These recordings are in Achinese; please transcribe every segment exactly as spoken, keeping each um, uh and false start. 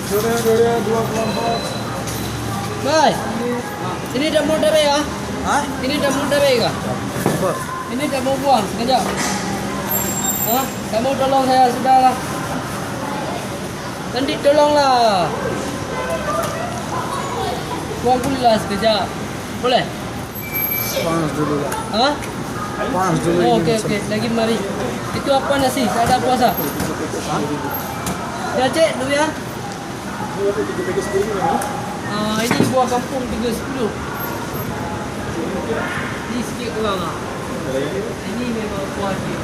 Bai, ini dah mau dari ya? Hah? Ini dah mau dari ya? Apa? Ini dah mau buang sekejap. Hah? Kamu tolong saya sudahlah. Nanti tolonglah. Buang pula sekejap. Boleh? Panas dulu lah. Hah? Panas dulu. Oh, ini oke, oke. Lagi mari. Itu apa nasi? Tak ada puasa. Ya, cek dulu ya. Ah, ini buah kampung tiga sepuluh. Ini sikit kurang ah. Ini memang kuah dia.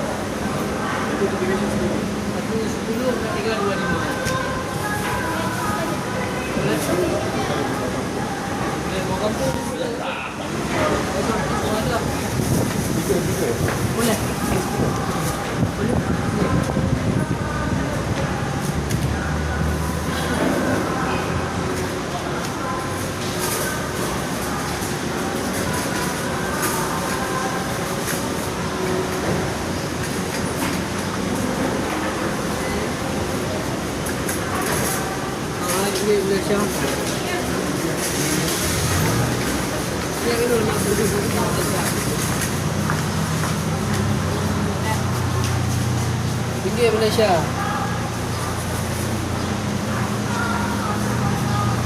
Satu sepuluh, kat tiga dua lima. Boleh? Boleh buah kampung? Boleh. Ringgit Malaysia.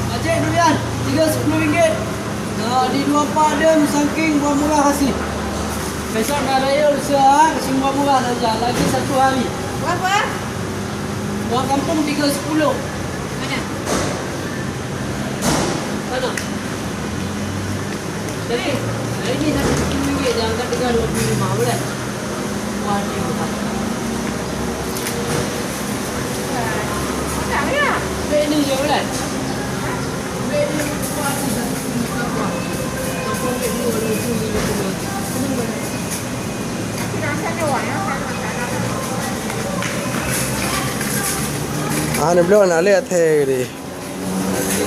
Aceh durian, tiga sepuluh ringgit. Nah, di dua empat dia musangking buah murah kasih. Besok dah raya usaha, kasih buah murah saja. Lagi satu hari. Berapa? Buah kampung tiga sepuluh. Mana? Sana. Jadi, hari ni satu sepuluh ringgit je, angkat tiga dua puluh lima, boleh? Wah, ni. Beli ni je, boleh? Beli ni, wah, ni satu sepuluh ringgit. Apa beli ni, wah, ni sepuluh ringgit. Ah, ni belum nak lihat, hei, ni.